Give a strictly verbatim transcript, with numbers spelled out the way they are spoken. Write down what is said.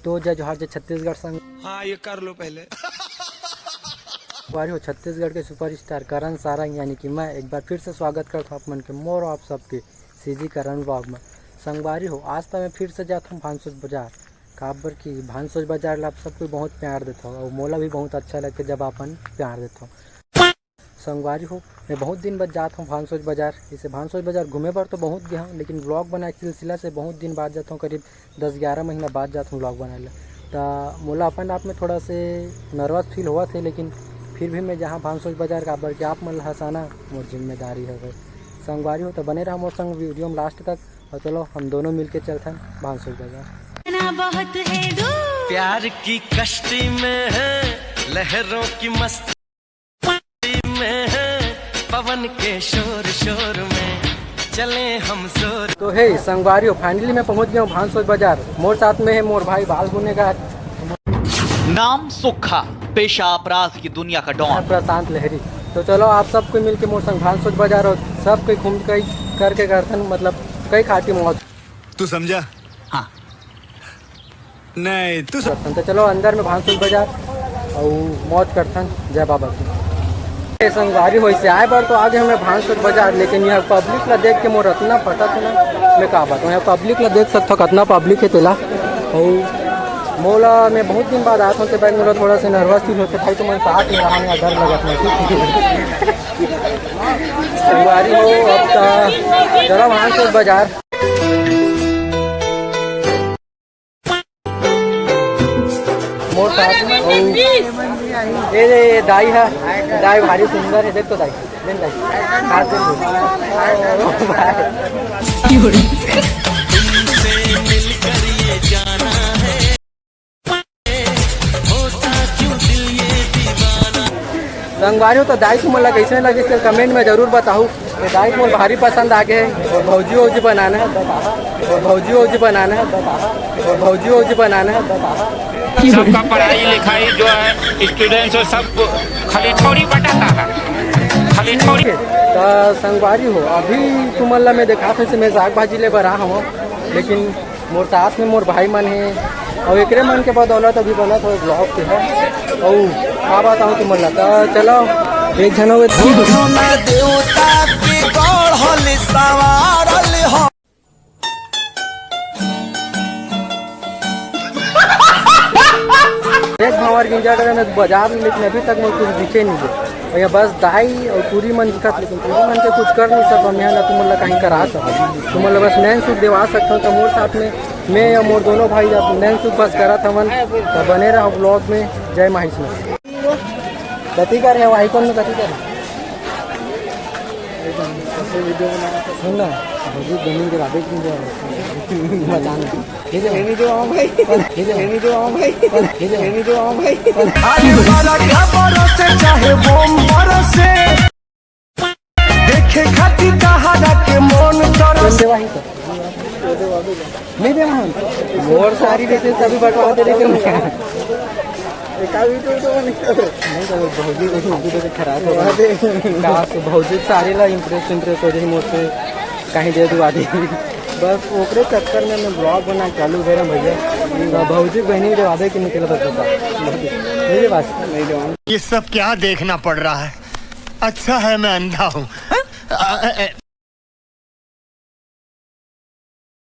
तो जय जोहार, जय छत्तीसगढ़ संग। हाँ, ये कर लो पहले। संगवारी हो, छत्तीसगढ़ के सुपरस्टार करण सारंग यानी कि मैं एक बार फिर से स्वागत करत हूँ आप मन के, मोर और आप सबके सीजी करण व्लॉग में। संगवारी हो, आज तो मैं फिर से जात हूँ भानसोज बाजार, काबर कि भानसोज बाजार ला आप सब कोई बहुत प्यार देत हो और मोला भी बहुत अच्छा लगता जब आपन प्यार देत हो। संगवारी हो, मैं बहुत दिन बाद जात हूँ भानसोज बाजार। इसे भानसोज बाजार घूमे बर तो बहुत गया हूँ, लेकिन व्लॉग बनाए के सिलसिला से बहुत दिन बाद जात हूँ, करीब दस ग्यारह महीना बाद जात हूँ व्लॉग बनाए ला। त मोला अपन आप में थोड़ा से नर्वस फील होवत हे, लेकिन फिर भी मैं जहाँ भानसोज बाजार, काबर कि आप मन ला हंसाना मोर जिम्मेदारी हवे। संगवारी हो, तो बने रहा मोर संग वीडियो में लास्ट तक। और चलो, हम दोनों मिलके चलथन भानसोज बाजार। बहुत है दूर। प्यार की कश्ती में है लहरों की मस्ती में है, पवन के शोर शोर में चले हम जोर। तो हे संगवारी हो, finally मैं पहुंच गया हूँ भानसोज बाजार। मोर साथ में है मोर भाई बाल बुनेगा, नाम सुखा, पेशा अपराध की दुनिया का डॉन। प्रशांत लहरी। तो चलो, आप सबको मिलके मोर संग भानसोज बाजार और सबको घूम के करके करथन, मतलब कई खाटी मौज। तू समझा? हाँ। नहीं, तू स- करथन। तो चलो, अंदर में भानसोज बाजार और मौज करथन। जय बाबा की। ए संगवारी हो, इसे आए बर तो आगे हमें भानसोज बाजार, लेकिन यहाँ पब्लिक ला देख के मोर अतना फटत हे ना, मैं का बताऊँ। यहाँ पब्लिक ला देख सकथो, कितना पब्लिक है तेला। और मोला, मैं बहुत दिन बाद आत हूँ, तो भाई मोला थोड़ा सा नर्वस फील होते। भाई तुमन साथ में रहा, डर लगत नहीं। संगवारी हो, अब तो चलो भानसोज बाजार। मोर साथ में ए, ए, दाई है, दाई भारी सुंदर है, देख तो दाई, देख दाई, हाथ दे दो। संगवारी हो, तो दाई तुमन ला कइसे लगिस तेला कमेंट में जरूर बताहू। ये दाई मोर भारी पसंद आ गे हे। और भौजी वौजी बनाना है, और भौजी वौजी बनाना है, और भौजी वौजी बनाना है। सबका पढ़ाई लिखाई जो है, स्टूडेंट्स हो, सब खाली छौड़ी पटाता है, खाली छौड़ी। तो संगवारी हो, अभी तुमन ला मैं देखात हूँ, मैं साग भाजी ले बर आ हूँ, लेकिन मोर साथ में मोर भाई मन हे, अउ एकरे मन के बदौलत अभी बनत हे व्लॉग के है। अउ का बताऊँ तुमन ला, त चलो एक झन होवे। देवता के गढ़ल सवारल हो। एक भंवर गिंजा करे न बाजार में, लेकिन अभी तक मोर कुछ दिखे नहीं हे। भैया बस दाई और टूरी मन दिखत, लेकिन टूरी मन के कुछ कर नहीं सकत। मैं ना तुमन ला कहीं करा सकत, तुमन ला बस नैन सूट देवा सकत हूँ। तो मोर साथ में मैं और मोर दोनों भाई अब नैन सूट बस करत हवन। तो बने रहो व्लॉग में। जय माहिष्मती। कथी कर रहे हो? आईफोन में कथी कर रहे हो? सुन ना, भौजी बहन के राधे की जो बताना। ठीक है? मैं भी देवा हूँ भाई। ठीक है? मैं भी देवा हूँ भाई। ठीक है? मैं भी देवा हूँ भाई। अरे बड़ा खबर से चाहे बम बरसे, देखे खातिर तहारा के मन तरस। देवा ही तो। नहीं देवा हम। मोर सारी रहते तभी बंटवा दे रहे थे। एका भी तो, तो नहीं कर। नहीं तो भौजी को, भौजी को तो खराब हो गया। अरे। का तो भौजी सारी ला इम्प्रेस, इम्प्रेस हो जाए मोर से। कहीं दे दू आदि। बस ओकरे चक्कर में मैं व्लॉग बना चालू करें भैया। तो भौजी बहनी जो आधे के निकल बस बता। नहीं रे बात। नहीं रे बात। ये सब क्या देखना पड़ रहा है? अच्छा है मैं अंधा हूँ।